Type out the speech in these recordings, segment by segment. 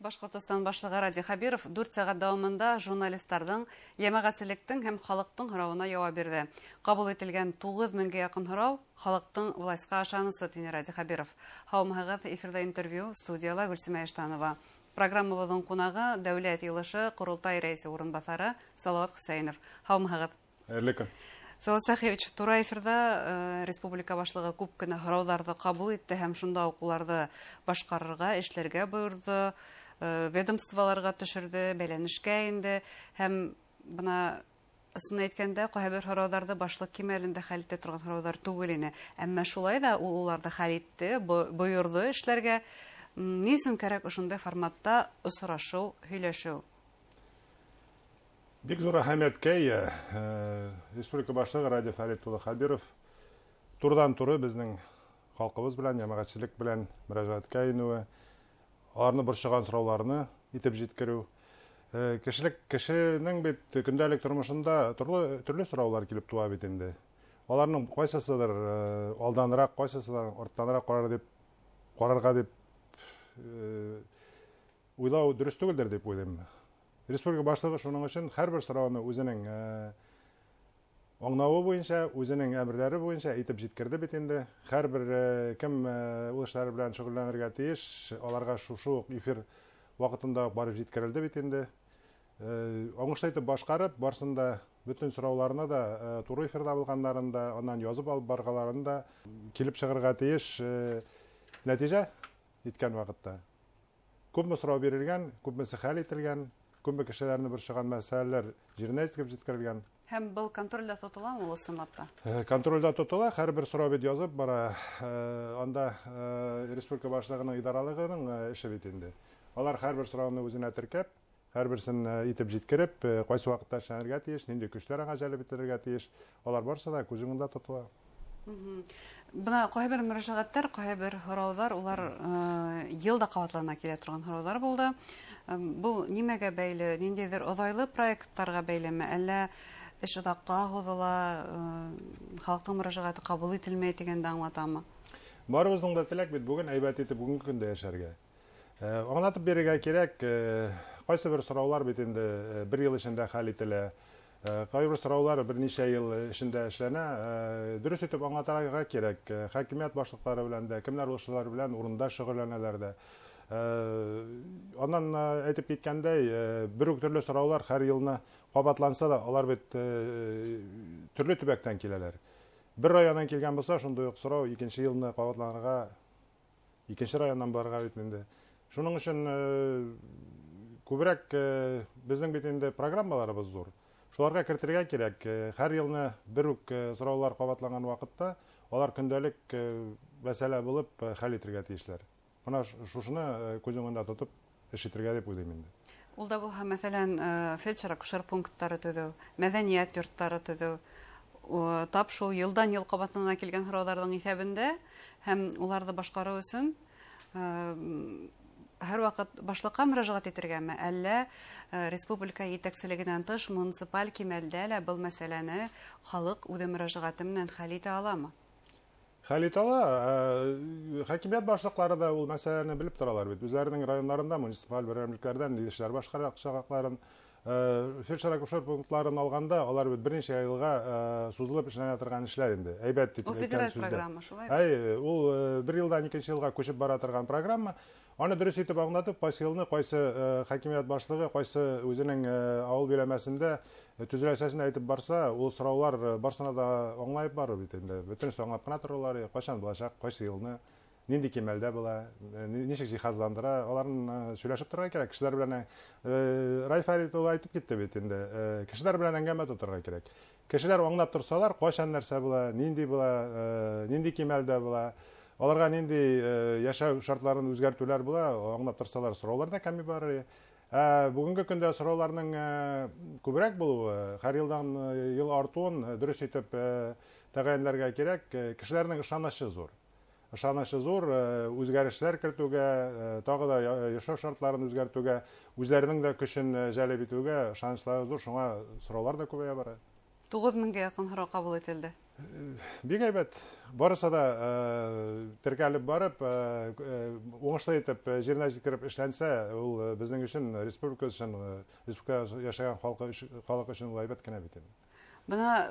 Башҡортостан башлығы Радий Хәбиров 4 сәғәт дауамында журналистарҙың, йәмәғәтселектең һәм халыҡтың һорауына яуап бирҙе. Ҡабул ителгән 9 меңгә яҡын һорау — халыҡтың власҡа ышанысы, тине Радий Хәбиров. Һаумыһығыҙ, эфирҙа интервью, студияла Гөлсимә Иштанова. Программабыҙҙың ҡунағы — Дәүләт Йыйылышы — Ҡоролтай рәйесе урынбаҫары Салауат Хөсәйенов. Һаумыһығыҙ. Хәйерле көн. Салауат Сәхиевич, тура эфирҙа республика башлығы күп кенә һорауҙарҙы ҡабул итте һәм шунда уҡ уларҙы башҡарырға, эшләргә бойорҙо, ведомстволарға төшөрҙө, бәйләнешкә инде, һәм бына ысын әйткәндә, ҡайһы бер һорауҙарҙы башлыҡ кимәлендә хәл итә торған һорауҙар түгел ине. Әммә шулай ҙа ул уларҙы хәл итте, бойорҙо эшләргә. Ни өсөн кәрәк ошондай форматта осрашыу, һөйләшеү? Бик ҙур әһәмиәткә эйә. Республика башлығы Радий Фәрит улы Хәбиров турыдан-туры беҙҙең халҡыбыҙ белән, йәмәғәтселек белән мөрәжәғәткә инеүе, уларҙы борсоған һорауҙарҙы итеп еткереү. Кешелек кешенең бит көндәлек тормошонда төрлө төрлө һорауҙар килеп тыуа бит инде. Уларҙың ҡайһыһылыр алданыраҡ, ҡайһыһылыр арттаныраҡ ҡарарға тип уйлау дөрөҫ түгелдер тип уйлайым. Республика башлығы шуның өсөн һәр бер һорауны үҙенең аңлауы буйынса, үҙенең әмерләре буйынса әйтеп еткерҙе бит инде. Һәр бер кем ул эштәр белән шөғөлләнергә тейеш, уларға шушы уҡ эфир ваҡытында барып еткерелде бит инде. Уңышлы итеп башҡарып, барысын да, бөтөн һорауҙарына да туры эфирҙа булғандарын да, анан яҙып алып барғанларын да килеп сығырға тейеш нәтижә иткән ваҡытта. Күпме һорау бирелгән, күпмесе хәл ителгән, күпме кешеләрҙе борсоған мәсьәләләр еренә еткереп еткерелгән. Һәм был контролдә тотоламы ул ысынлап та? Контролдә тотола, һәр бер һорау бит яҙып бара. Анда республика башлығының идаралығының эше бит инде. Улар һәр бер һорауны үҙенә теркәп, һәр береһен итеп еткереп, ҡайһы ваҡытта эшләнергә тейеш, ниндәй көстәр аңа йәлеп ителергә тейеш, улар барыһы ла күҙ уңында тотола. Бына ҡайһы бер мөрәжәғәттәр, ҡайһы бер һорауҙар, улар йыл да ҡабатлана килә торған һорауҙар булды. Был нимәгә бәйле? Ниндәйҙер оҙайлы проекттарға бәйлеме? Әллә эш оҙаҡҡа һуҙыла, халыҡтың мөрәжәғәте ҡабул ителмәй тигәнде аңлатамы? Барыбыҙҙың да теләк бит бөгөн әйбәт итеп бөгөнгө көндә йәшәргә. Аңлатып бирергә кәрәк, ҡайһы бер һорауҙар бит инде бер йыл эсендә хәл ителә. Ҡайһы бер һорауҙар бер нисә йыл эсендә эшләнә. Дөрөҫ итеп аңлатырға кәрәк. Хакимиәт башлыҡтары белән дә, кемдәр ошолар белән урында шөғөлләнәләр ҙә. Анан әйтеп киткәндәй, бер үк төрлө һорауҙар һәр йылына ҡабатланса ла, улар бит төрлө төбәктән киләләр. Бер райондан килгән булһа, шундай уҡ һорау икенсе йылына ҡабатланырға, икенсе райондан барырға бит инде. Шуның өсөн күберәк беҙҙең бит инде программаларыбыҙ ҙур. Шуларға кертергә кәрәк. Һәр йылны бер үк һорауҙар ҡабатланған ваҡытта улар көндәлек мәсьәлә булып хәл итергә тейешләр. Бына шушыны күҙ уңында тотоп эш итергә тип уйлайым инде. Ул да булһа, мәҫәлән, фельдшер-акушер пункттары төҙөү, мәҙәниәт йорттары төҙөү, тап шул йылдан йыл ҡабатлана килгән һорауҙарҙың иҫәбендә, һәм уларҙы башҡарыу өсөн һәр ваҡыт башлыҡҡа мөрәжәғәт итергәме, әллә республика етәкселегенән тыш муниципаль кимәлдә лә был мәсьәләне халыҡ үҙе мөрәжәғәте менән хәл итә аламы? Хәл итә ала. Хакимиәт башлыҡлары ҙа ул мәсьәләне белеп торалар бит. Үҙҙәренең райондарында муниципаль берәмлектәрҙән эштәр башҡарасаҡларын, фельдшер-акушер пунктларын алғанда, улар бит бер нисә йылға һуҙылып эшләнә торған эшләр инде. Әйбәт итеп Ул федераль программа, шулай? Әй, ул бер йылдан икенсе йылға күсеп бара торған программа. Аны дөрөҫ итеп аңлатып, ҡайһы йылны ҡайһы хакимиәт башлығы, ҡайһы үҙенең ауыл биләмәһендә төҙөләсәсен әйтеп барса, ул һорауҙар барыһына да аңлайып барыр бит инде. Бөтөнөсө аңлап ҡына торалар, ҡасан буласаҡ, ҡайһы йылны, ниндәй кимәлдә була, нисек жиһазландыра, уларын һөйләшеп торорға кәрәк. Кешеләр белән Рай Фәрит улы әйтеп китте бит инде. Кешеләр белән әңгәмә тоторға кәрәк. Кешеләр аңлап торсалар, ҡасан нәрсә була, ниндәй була, ниндәй кимәлдә була, уларға ниндәй йәшәү шартларын үҙгәртеүҙәр була, аңлап торсалар, һорауҙар ҙа кәмей барыр. Бөгөнгө көндә һорауҙарҙың күберәк булыуы, һәр йылдан йыл артыуын дөрөҫ итеп тәғәйенләргә кәрәк. Кешеләрҙең ышанысы ҙур. Ышанысы ҙур, үҙгәрештәр кертеүгә, тағы ла йәшәү шартларын үҙгәртеүгә, үҙҙәренең дә көсөн жәлеп итеүгә ышаныслары ҙур, шуңа һорауҙар ҙа күбәйә бара. 9 меңгә яҡын һорау ҡабул ителде. Бик әйбәт. Барысы да теркәлеп барып, уңышлы итеп җиренә җиткереп эшләнсә, ул безнең өчен, республика өчен, республикада яшәгән халык өчен ул әйбәт кенә бит инде. Бына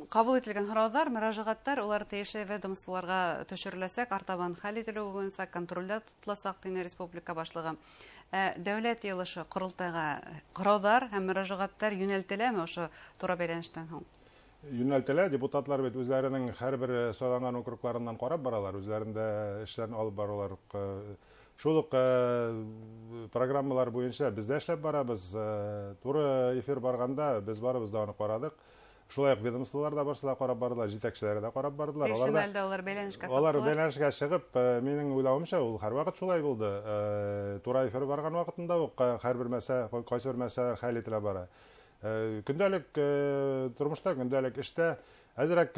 ҡабул ителгән һорауҙар, мөрәжәғәттәр, улар тейешле ведомстволарға төшөрөләсәк, артабан хәл ителеүе буйынса контролдә тотоласаҡ, тине республика башлығы. Дәүләт йыйылышы ҡоролтайға һорауҙар һәм мөрәжәғәттәр йүнәлтеләме ошо тура бәйләнештән һуң? Йүнәлтелә. Депутатлар бит үҙҙәренең һәр бер сайланған округларынан ҡарап баралар, үҙҙәрендә эштәрен алып баралар. Шул уҡ программалар буйынса беҙ ҙә эшләп барабыҙ. Туры эфир барғанда беҙ барыбыҙ да уны ҡараҙыҡ. Шулай уҡ ведомстволар да барысы да ҡарап барҙылар, етәкселәре дә ҡарап барҙылар. Тейешле мәлдә улар бәйләнешкә Алар сыҡтылар. бәйләнешкә сығып, минең уйлауымса, ул һәр ваҡыт шулай булды. Тура эфир барған ваҡытында уҡ һәр бер мәсьәлә, ҡайсы бер мәсьәләләр хәл ителә бара. Көндәлек тормошта, көндәлек эштә әҙерәк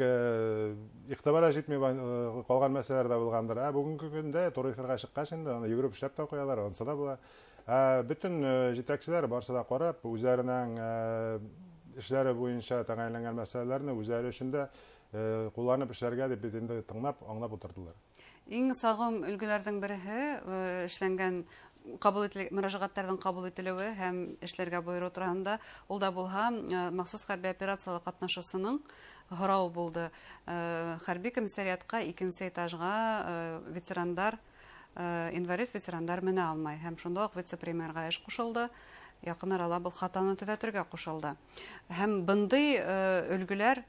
иғтибарға етмәй ҡалған мәсьәләләр ҙә булғандыр. Бөгөнгө көндә тура эфирға сыҡҡас инде аны йүгереп эшләп тә ҡуялар, ансы да була. Бөтөн етәкселәр барысы да ҡарап, үҙҙәренең эшләре буйынса тәғәйенләнгән мәсьәләләрне үҙҙәре өсөн дә ҡулланып эшләргә дип бит инде тыңлап, аңлап ултырҙылар. Иң сағым өлгөләрҙең береһе эшләнгән ҡабул ителгән мөрәжәғәттәрҙең ҡабул ителеүе һәм эшләргә бойороу тураһында, ул да булһа махсус хәрби операцияла ҡатнашыусының һорауы булды. Хәрби комиссариатҡа икенсе этажға ветерандар, инвалид ветерандар менә алмай һәм шунда уҡ вице-премьерға эш ҡушылды. Яҡын арала был хатаны төҙәтергә ҡушылды. Һәм бындай өлгөләр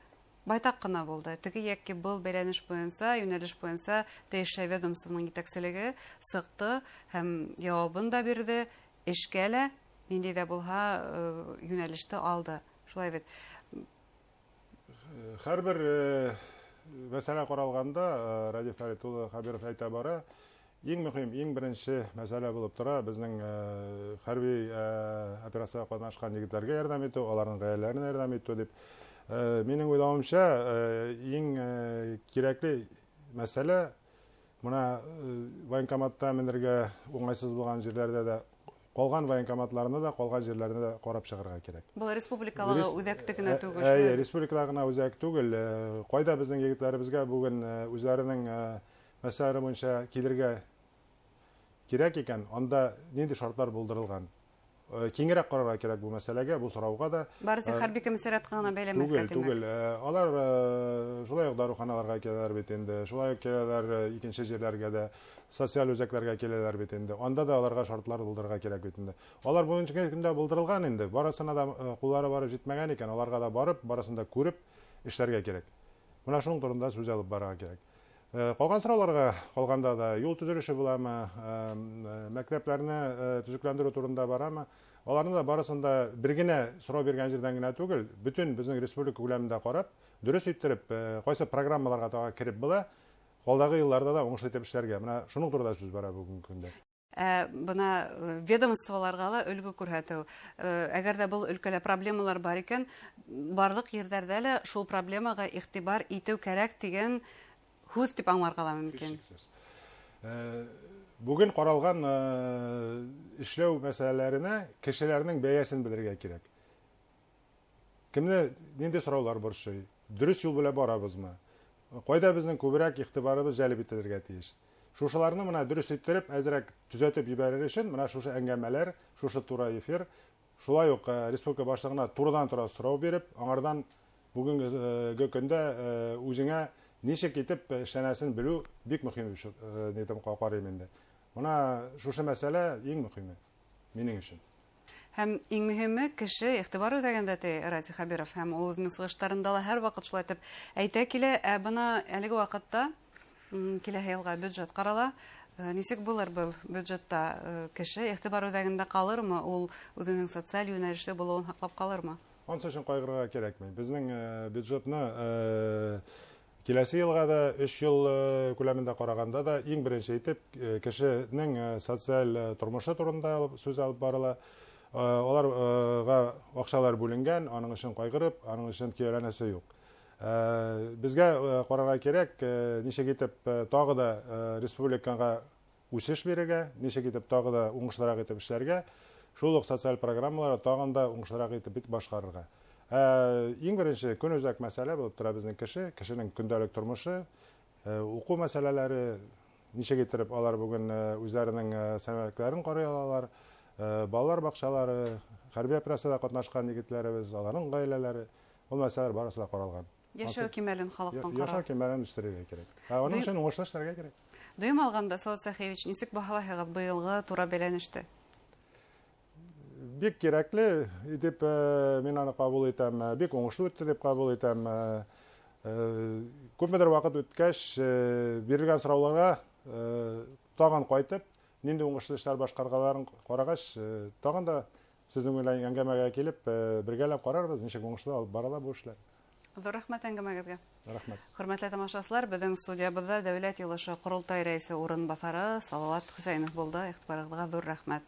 байтаҡ ҡына булды. Теге йәки был бәйләнеш буйынса, йүнәлеш буйынса тейешле ведомствоның етәкселеге сыҡты һәм яуабын да бирҙе, эшкә лә ниндәй ҙә булһа йүнәлеште алды. Шулай бит. Һәр бер мәсьәлә ҡаралғанда Радий Фәрит улы Хәбиров әйтә бара, иң мөһим, иң беренсе мәсьәлә булып тора беҙҙең хәрби операцияға ҡатнашҡан егеттәргә ярҙам итеү, уларҙың ғаиләләренә ярҙам итеү дип. Минең уйлауымса, иң кирәкле мәсьәлә бына военкоматта менергә уңайсыз булған ерләрҙә дә, ҡалған военкоматларны да, ҡалған ерләрҙе дә ҡарап сығырға кәрәк. Был республикалағы үҙәкте генә түгел, Эйе, шулай? республикала ғына үҙәк түгел. Ҡайҙа беҙҙең егеттәребеҙгә бөгөн үҙҙәренең мәсьәләләре буйынса килергә кирәк икән, анда ниндәй шартлар булдырылған? Киңерәк ҡарарға кәрәк был мәсьәләгә, был сорауға да. Бары тик хәрби комиссариатҡа ғына бәйләмәҫкә, Түгел, тимәк. түгел. Алар шулай уҡ дарыуханаларға киләләр бит инде, шулай уҡ киләләр икенсе ерләргә дә, социаль үҙәктәргә киләләр бит инде. Анда да аларға шартлар булдырырға кәрәк бит инде. Алар бөгөнгө көндә булдырылған инде, барысына да ҡуллары барып етмәгән икән, аларға да барып, барысын да күреп эшләргә кәрәк. Бына шуның турында сүз алып барырға кәрәк. Ҡалған сорауларға ҡалғанда да юл төҙөлөшө буламы, мәктәптәрне төҙөкләндереү турында барамы? Аларны да барысын да бер генә сорау биргән җирдән генә түгел, бөтен безнең республика күләмендә карап, дөрес иттереп, кайсы программаларга тагы кереп була, алдагы елларда да уңышлы итеп эшләргә. Менә шуның турында сүз бара бүгенге көндә. Бына ведомстволарға ла өлгө күрһәтеү. Әгәр ҙә был өлкәлә проблемалар бар икән, барлыҡ ерҙәрҙә лә шул проблемаға иғтибар итеү кәрәк тигән һүҙ тип аңларға ла мөмкин. Һичшикһеҙ. Бүген ҡаралған эшләү мәсьәләләренә кешеләрнең бәясен белергә кирәк. Кемне нинди сораулар борчый? Дөрес юл белән барабызмы? Ҡайҙа беҙҙең күберәк иғтибарыбыҙ җәлеп ителергә тейеш? Шушыларны мына дөрес иттереп, әҙерәк төҙәтеп ебәрер өсөн мына шушы әңгәмәләр, шушы тура эфир, шулай уҡ республика башлығына турыдан-тура сорау биреп, аңардан бүгенге көндә үзеңә нисек итеп эшләнәсен белү бик мөһим дип нитем карыйм инде. Мына шушы мәсьәлә иң мөһиме минең өсөн. Һәм иң мөһиме кеше иғтибар үҙәгендә, ти Радий Хәбиров, һәм ул үҙенең сығыштарында ла һәр ваҡыт шулай итеп әйтә килә. Ә бына әлеге ваҡытта киләһе йылға бюджет ҡарала. Нисек булыр был бюджетта кеше иғтибар үҙәгендә ҡалырмы, ул үҙенең социаль йүнәлешле булыуын һаҡлап ҡалырмы? Ансы өсөн ҡайғырырға кәрәкмәй. Беҙҙең бюджетны киләсе йылға да өс йыл күләмендә ҡарағанда да иң беренсе итеп кешенең социаль тормошо турында сүз алып барыла. Аларга акчалар бүленгән, аның өчен кайгырып, аның өчен көйләнәсе юк. Безгә карарга кирәк, ничек итеп тагы да республикага үсеш бирергә, ничек итеп тагы да уңышлырак итеп эшләргә, шул ук социаль программаларны тагын да уңышлырак итеп бит башкарырга. Иң беренсе көнүҙәк мәсьәлә булып тора беҙҙең кеше, кешенең көндәлек тормошо, уҡыу мәсьәләләре, нисек иттереп алар бөгөн үҙҙәренең сәләмәтлекләрен ҡарай алалар, балалар баҡсалары, хәрби операцияла ҡатнашҡан егетләребеҙ, аларҙың ғаиләләре, ул мәсьәләләр барыһы ла ҡаралған. Йәшәү кимәлен халыҡтың ҡарау. Йәшәү кимәлен үҫтерергә кәрәк. Ә уның өсөн уңышлы эшләргә кәрәк. Дөйөм алғанда, Салауат Сәхиевич, нисек баһалайһығыҙ быйылғы тура бәйләнеште? Бик кәрәкле итеп мин аны ҡабул итәм, бик уңышлы үтте тип ҡабул итәм. Күпмелер ваҡыт үткәс, бирелгән сорауларға тағын ҡайтып, ниндәй уңышлы эштәр башҡарғанларын ҡарағас, тағын да сезнең менән әңгәмәгә килеп, бергәләп ҡарарбыҙ, нисек уңышлы алып барыла был эшләр. Ҙур рәхмәт әңгәмәгеҙгә. Рәхмәт. Хөрмәтле тамашасылар, беҙҙең студиябыҙҙа Дәүләт Йыйылышы Ҡоролтай рәйесе урынбаҫары Салауат Хөсәйенов булды. Иғтибарығыҙға ҙур рәхмәт.